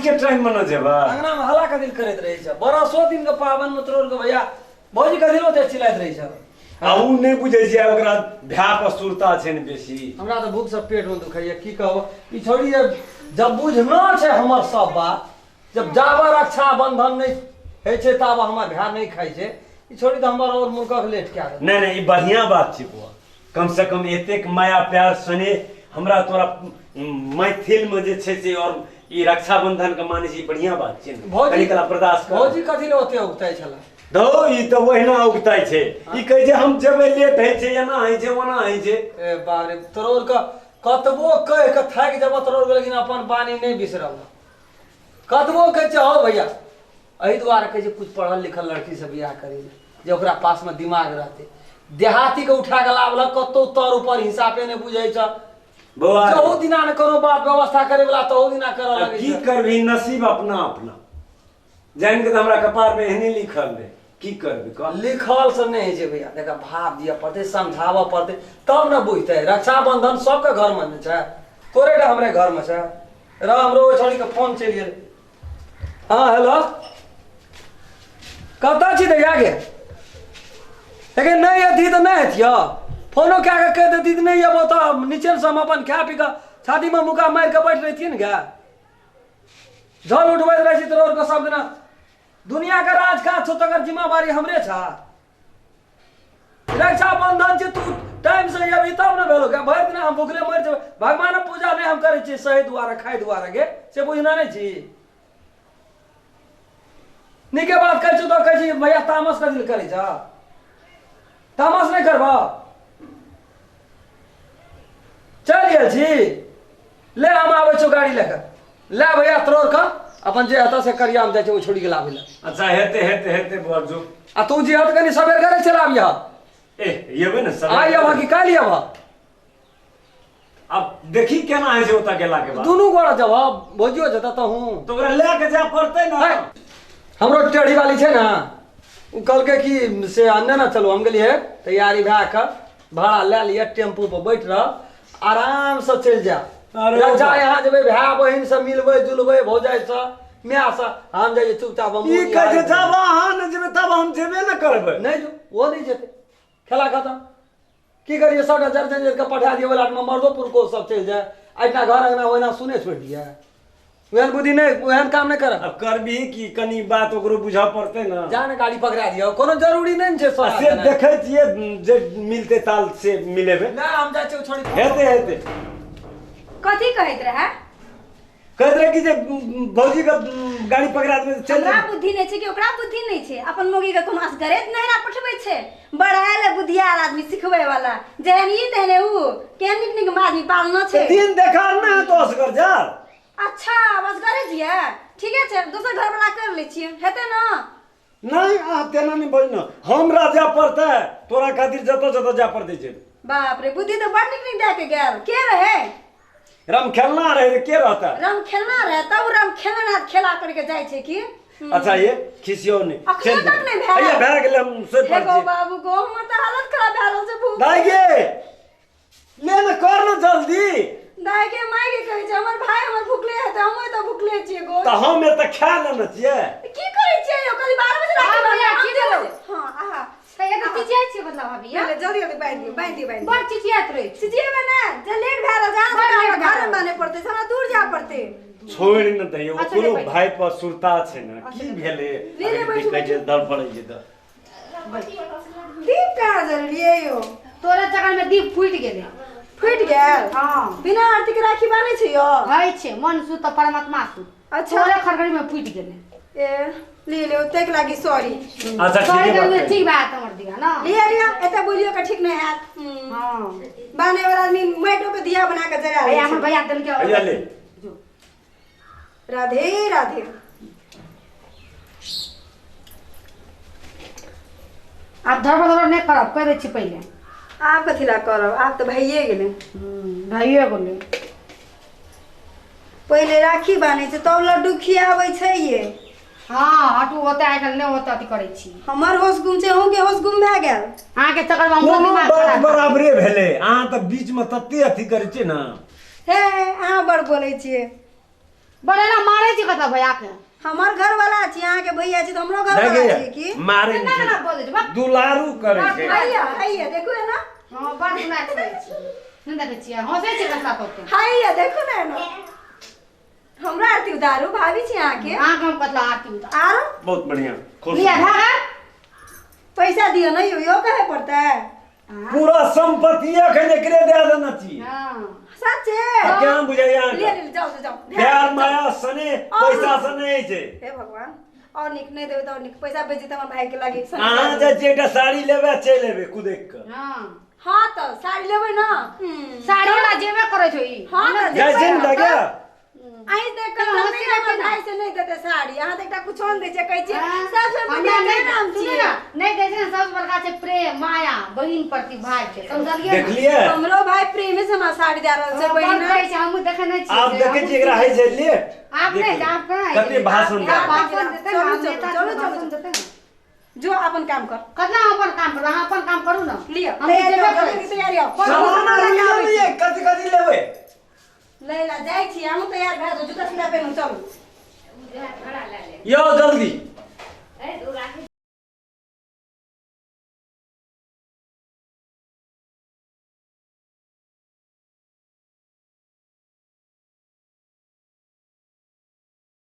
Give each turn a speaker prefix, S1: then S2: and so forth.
S1: के टाइम में न जेबा।
S2: अंगना में हल्ला कथी करैत रहै छै बरसो दिन के पाबनि में तोर के भैया भौजी कथी ओते चिल्लाइत रहै छै।
S1: आ उ नहि बुझै छियै ओकरा भाय पर सुरता छै ने बेसी।
S2: हमरा तऽ भूख से पेट में दुखाइया की कहब। ई छोड़ी जे जब बुझना छै हमर सब बात, जब जाबा रक्षा बंधन नहीं होइ छै ताबा हमर भाय नहीं खाइ छै। ई छोड़ी तऽ हमर और मुल्कक लेट कए देलक।
S1: नहीं नहीं ई बढ़िया बात छै बुआ, कम से कम एतेक माया प्यार सने हमरा तोरा मैथिल में जे छै से और ई रक्षाबंधन के मानै छै, बढ़िया बात छै।
S2: भौजी
S1: कनी कला बर्दाश्त कर।
S2: भौजी कथी ले ओते उगताइ छला?
S1: धौ ई तऽ ओहिना उगताइ छै। ई कहै छै हम जेबै लेट होइ छै, एना होइ छै ओना होइ छै।
S2: ए बाप रे, तोर के कतबो कहि के थाकि जेबऽ तोर के, लेकिन अपन बानी नहि बिसरब। कतबो कहै छै हौ भैया, एहि दुआरे कहै छै कुछ पढ़ल लिखल लड़की से बियाह करी जे ओकरा पास में दिमाग रहतै। देहाती के उठा के लाबलक कतौ तर ऊपर हिसाबे नहि बुझै छै।
S1: बौआ
S2: जहू दिना ने कोनो बात व्यवस्था करे वाला तहू दिना करऽ लगै
S1: की
S2: छै।
S1: करबी नसीब अपना अपना जानि के तऽ हमरा कपार में एहने लिखल रहे, की करबी कह?
S2: लिखल से नहीं होइ छै भैया, देखा भाव दिअ पड़तै, समझाबऽ पड़तै तब ने बुझतै। रक्षाबंधन सबके घर में ने छै, तोरे टा हमरे घर में छै। र हमरो ओहि छौड़ी के फोन चलि गेल। हाँ हेलो, कतऽ छी दैया गे? लेकिन नहीं अथी तऽ नहीं अथियो, फोनो कए के कहि देती तऽ नहीं अबो तऽ नीचे से हम अपन खा पी कऽ छाती में मुका मारि कऽ बैठ रहितियै ने गे। जल उठबैत रहै छी तोरा आरके सब दिना। दुनिया के राज काज छौ तकर जिम्मेवारी हमरे छा। रक्षाबंधन छै तू टाइम से अबी तब ने भेलो गे। भरि दिना हम भुखले मरि जेबै। भगवानक पूजा नहि हम करै छियै सही दुआरे खाइ दुआरे गे, से बुझना नहि छी। नीके बात कहै छौ तऽ कहै छी भैया तामस कथी लए करै छह? तामस नहि करबह? चलि गेल छी, ले हम आबै छौ गाड़ी लए कऽ। ले भैया तोर के अपन जे हेतऽ से करिया, हम जाइ छी ओहि छोड़ी के लाबै लए।
S1: अच्छा हेतै हेतै हेतै बौआ जो।
S2: आ तू जे हेतऽ कनि सबेर करे चलि आबियह।
S1: ए एबै ने सबेर।
S2: आइ अबह कि काल्हि अबह?
S1: अब देखी केना होइ छै ओतऽ गेला के बाद।
S2: दुनू गोरा जबह, भौजियो जेतऽ तहूँ।
S1: तऽ ओकरा लए के जाय पड़तै ने।
S2: है, हमरो टेढ़ी वाली छै ने, ओ कहलकै कि से अनने ने चलू। हम गेलियै तैयारी भए कऽ भाड़ा लए लिअ, टेम्पू पर बैठ रह, आराम से चलि जा।
S1: अरे
S2: रक्षा
S1: बाप।
S2: यहाँ जेबै भाय बहिन से मिलबै जुलबै, भौजाइ से माय से। हम जाइ चुपचाप हम
S1: ई कहै छै जब अहाँ नहि जेबै तब हम जेबे ने करबै।
S2: नहि जो, ओहो नहि जेतै, खेला खतम। की करियै, सबटा जर जंजर के पठा दियै, ओहि लाटमे मर्दो पुरखो सब चलि जाय, एहिठिना घर अंगना ओहिना सुने छोड़ि दियै। ओहन बुद्धि नहि, ओहन काम नहि करब।
S1: अब करबी कि कनि बात ओकरो बुझऽ पड़तै ने।
S2: जा ने गाड़ी पकड़ा दियौ, कोनो जरूरी नहि ने छै
S1: आ से देखै छियै जे मिलतै ताल से मिलेबै।
S2: नहि हम जाइ छियै छोड़ी।
S1: हेतै हेतै।
S3: कथी कहैत रहै?
S1: कहैत रहै कि जे भौजी के गाड़ी पकड़ा देबै तऽ चलि
S3: हमरा
S1: जेबै।
S3: बुद्धि नहि छै कि ओकरा बुद्धि नहि छै? अपन मौगी के कोनो असगरे नहिरा पठबै छै? बड़ा आयल है बुद्धियार आदमी सिखबै वाला, जेहन ई तेहने ऊ। केहन नीक नीक आदमी पालना छै।
S1: दिन देखार नहि हेतौ असगर जा।
S3: अच्छा असगरे जियै, ठीके छै, दोसर घर वाला कर लै छियै, हेतै ने?
S1: नहीं अहाँ तेना नहि बज न, हमरा जाय पड़तै तोरा खातिर, जतऽ जतऽ जाय पड़तै जेबै।
S3: बाप रे, बुद्धि तऽ बड़ नीक नीक दए के गेल। के रहे?
S1: राम खेलना रहे रे, के रहता?
S3: राम खेलना रहे तब राम खेलना खेला करके जाइ छै की?
S1: अच्छा ये खिसियौ नहि।
S3: अखनो
S1: चलि
S3: तक
S1: जेबै।
S3: नहि भेल।
S1: हैया भए गेलै, हम सोचि
S3: हे
S1: पड़ै
S3: गो
S1: छी।
S3: बाबू गो, हमर तऽ हालत खराब भए रहल छै भूख।
S1: दाइ गे ले ने कर ने जल्दी।
S3: दाइ गे माय के कहै छै हमर भाय हमर भुखले हेतै, हमहूँ तऽ भुखले छियै गो।
S1: तऽ हम एतऽ खा लेने छियै।
S3: की करै छियै यौ? करीब 12 बजे राति
S4: हाँ,
S3: भए गेल,
S4: भैया,
S3: हम
S4: की
S3: देबै।
S4: भेलौ?
S3: हाँ, आहा।
S4: तऽ एतऽ चिचियाइ छियै मतलब भाभी,
S3: ले, ले, जल्दी जल्दी बान्हि दियौ, बान्हि दियौ, बान्हि दियौ।
S4: बड़ चिचियाइत रहै छी।
S3: चिचियेबै ने, जे लेट भए रहल छै, अहाँ
S4: बड़
S3: सबके
S4: लेट
S3: हमरा
S4: भए
S3: घरमे
S4: रहल।
S3: बान्है पड़तै, से हमरा दूर जाय पड़तै।
S1: छोड़ि ने दैयौ,
S4: अच्छा,
S1: ओकरो
S4: ले बैठ।
S1: भाय पर सुरता छै ने। की भेलै?
S3: ले, ले, बैठू,
S1: कहै छै
S3: बैठू।
S1: दर पड़ै छै तऽ।
S3: दीप कहाँ जरलियै यौ?
S4: तोरा चक्कर में दीप फूटि गेलै।
S3: फूटि गेल?
S4: हाँ।
S3: बिना आरती के राखी बान्है छै यौ?
S4: होइ छै, मन सुत तऽ परमात्मा सुत।
S3: अच्छा।
S4: तोरे खड़खड़ी में फूटि गेलै।
S3: ए ले ले, ताहिके लागि सॉरी।
S1: अच्छा
S4: सॉरी
S1: ठीक
S4: करू,
S1: बात।
S4: ठीक बात हमर दिया ना।
S3: लिअ लिअ, एते बोलियो के ठीक नहि हैत।
S4: हाँ।
S3: बान्है वाला आदमी माटियो के दिया बना के जरा लै
S4: भैया हमर
S3: छै।
S4: भैया देलकै।
S1: भैया ले।
S4: जो।
S3: राधे राधे।
S4: आब धरबड़ धरबड़ नहि करब, कहि दै छी पहिले।
S3: आब कथी ला करब, आब तऽ भइए गेलै।
S4: भइए गेलै।
S3: पहिले राखी बान्है छै तब लड्डू खियाबै छै ये।
S4: हाँ हटू, ओते आइ काल्हि नहि ओते अथी करै छी।
S3: हमर होश गुम छै, अहूँके होश गुम भए गेल।
S4: अहाँके चक्करमे हमरो
S1: कोनो
S4: दिमाग
S1: बात
S4: खराब।
S1: बराबरे भेलै, अहाँ तऽ बीचमे तते अथी करै छियै ने।
S3: हे अहाँ बड़ बोलै छियै।
S4: बड़े ना मारे छी कतला भैया के।
S3: हमर घर वाला छी, अहाँ के भैया छी त हमरो घर वाला छी की
S1: मारे
S4: ना ना बोले छी
S1: दुलारू करे छै।
S3: हैया हैया देखू ना।
S4: हां बड़ दुलार करे छी, नहीं देखै छियै हंसै छी कतला तो।
S3: हैया देखू ना ना हमरा आरती उतारू भाभी छी अहाँ के।
S4: अहाँ के हम कतला आरती उतारू।
S3: आरो
S1: बहुत बढ़िया खुश
S4: लिया भागा
S3: पैसा दियो ना यो यो कहे पड़ता है।
S1: पूरा संपत्ति अखन एकरे दे देना छी।
S4: हां
S3: सच्चे
S1: क्या बुझाइया
S3: ले ले जाओ जाओ।
S1: प्यार माया सने पैसा से नहीं छै।
S3: हे भगवान और निक नहीं देबे त और निक पैसा भेजी त हमर भाई के लागी।
S1: अहाँ जे जेटा साड़ी लेबे चल लेबे कुदेक के।
S4: हां
S3: हां त साड़ी लेबे ना,
S4: साड़ी वाला जेबे करै छौ ई।
S3: हां त
S1: जाय छै ने लगे
S3: अहीं त कसम नहीं हमर भाई से नहीं देते साड़ी। अहाँ त एकटा कुछो नहीं दै छै, कहै छी सबसे बढ़िया के नाम छी
S4: ना नहीं दै छै ना। सबसे बड़का छै प्रेम माया बहिन प्रति भाई के, समझलियै?
S1: देखलियै
S3: हमरो भाई प्रेमे से हमरा साड़ी दे रहल छै बहिन।
S4: कहै छै हमहूँ देखे नै छियै।
S1: आप देखै छी एकरा हइ छै लेट।
S4: आप नहीं आप कहाँ
S1: कते भाषण दे
S4: भाषण देते
S3: चलू चलू चलू चलू जो अपन काम कर।
S4: कतना अपन काम कर, अहाँ अपन काम करू ना।
S3: लिअ तैयारी हो तैयारी हो।
S1: सामान लेबै कथि कथि लेबै
S3: लैला जाइ छी, हमहूँ तैयार भए जाउ, जूता सीधा पहिनू चलू।
S1: यो जल्दी।